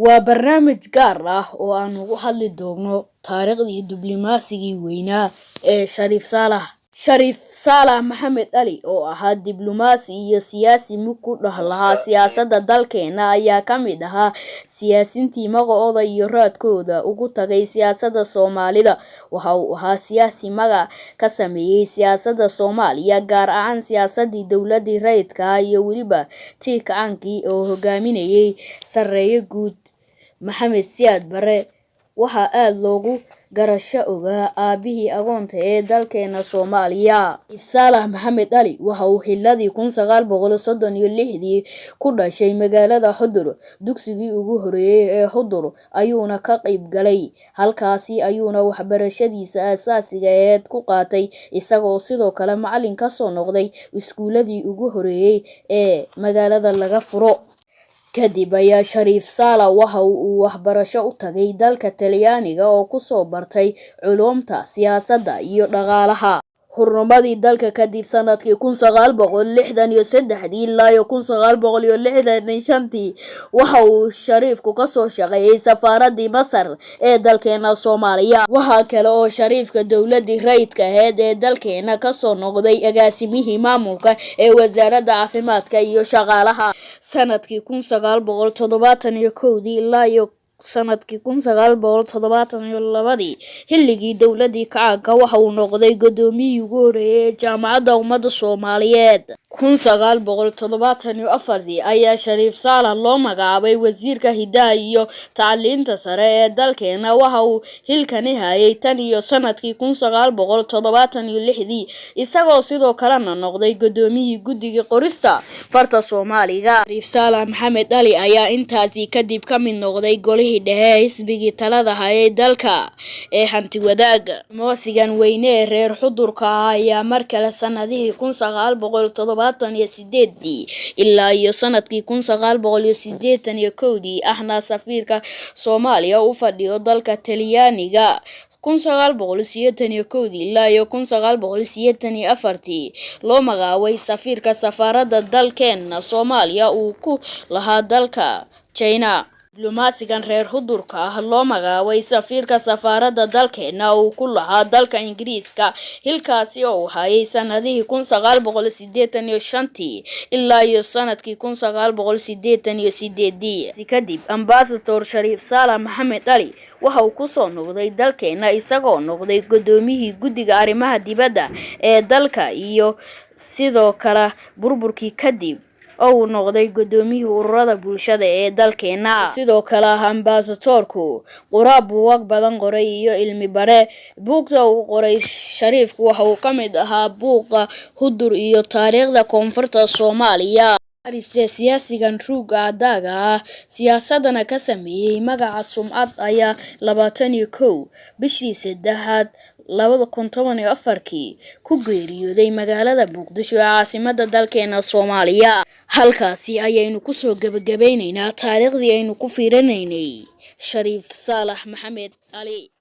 Waa barnaamij gaar ah oo aan ugu hadli doono taariikhdii dibloomaasigii weynaa ee Shariif Saalax. Shariif Saalax Maxamed Ali oo ahaa diblomaasi iyo siyaasi mug ku dhex lahaa siyaasadda dalkeena ayaa ka mid ahaa siyaasiyiintii magacooda iyo raadkooda ugu tagay siyaasadda Soomaalida. Waxa uu ahaa siyaasi magac ka sameeyay siyaasadda Soomaaliya, gaar ahaan siyaasaddii dowladdii rayidka ah iyo weliba tii kacaankii oo hogaaminayay Sarreeye Guud Maxamed Siyaad Barre. Waxaa aad loogu garasho ogaa aabbihii agoonta ee dalkeena Soomaaliya. Shariif Saalax Maxamed Ali waxa uu xilladii 1936dii ku dhashay magaalada Xudur. Dugsigii ugu horreeyay ee Xudur ayuuna ka qayb galay. Halkaasi ayuuna waxbarashadiisa aasaasiga ahayd ku qaatay, isagoo sidoo kale macallin ka soo noqday iskuuladii ugu horreeyay ee magaalada laga furo. Kadib ayaa Shariif Saalax waxa uu waxbarasho u tagay dalka Talyaaniga oo ku soo bartay culuumta siyaasadda iyo dhaqaalaha. Xornimadii dalka kadib sanadkii 1963dii ilaa iyo 1965tii waxa uu Shariifku ka soo shaqeeyay safaaraddii Masar ee dalkeena Soomaaliya. Waxa kale oo Shariifka dowladdii rayidka ahayd ee dalkeena ka soo noqday agaasimihii maamulka ee wasaaradda caafimaadka iyo shaqaalaha. Sanadkii 1971dii ilaa iyo sanadkii 1972dii xilligii dowladdii kacaanka waxa uu noqday guddoomiyihii ugu horreeyay ee Jaamacadda Ummadda Soomaaliyeed. 1974dii ayaa Shariif Saalax loo magacaabay wasiirka hidaha iyo tacliinta sare ee dalkeena. Waxa uu xilkani hayay tan iyo sanadkii 1976dii, isagoo sidoo kalena noqday guddoomiyihii guddiga qorista farta Soomaaliga. Shariif Saalax Maxamed Ali ayaa intaasi kadib ka mid noqday golihii dhexe ee xisbigii talada hayay dalka ee Hanti Wadaag. Diblomaasigan weyne ee reer Xudurka ah ayaa mar kale sanadihii 1978dii ilaa iyo sanadkii 1981dii ahna safiirka Soomaaliya u fadhiyo dalka Talyaaniga. 1981dii ilaa iyo 1984tii loo magacaabay safiirka safaaradda dalkeena Soomaaliya uu ku lahaa dalka China. Diblomaasigan reer Xudurka ah loo magacaabay safiirka safaaradda dalkeena uu ku lahaa dalka Ingiriiska, xilkaasi oo uu hayay sanadihii 1985tii ilaa iyo sanadkii 1988dii. Kadib Ambassador Shariif Saalax Maxamed Ali waxa uu ku soo noqday dalkeena isagoo noqday guddoomiyihii guddiga arrimaha dibadda ee dalka iyo sidoo kale burburkii kadib oo uu noqday guddoomiyihii ururada bulshada ee dalkeena. Sidoo kale ah ambassadorku qoraa buugag badan qoray iyo cilmi bare. Buugta uu qoray Shariifku waxa uu ka mid ahaa buugga Xudur iyo taariikhda Koonfurta Soomaaliya. Arise siyaasigan ruuga cadaaga ah siyaasadana ka sameeyay magaca sumcad ayaa 21 bishii saddexaad 2014kii ku geeriyooday magaalada Muqdisho ee caasimadda dalkeena Soomaaliya. Halkaasi ayaynu kusoo gabagabeyneynaa taariikhdii aynu ku fiirinaynay Shariif Saalax Maxamed Ali.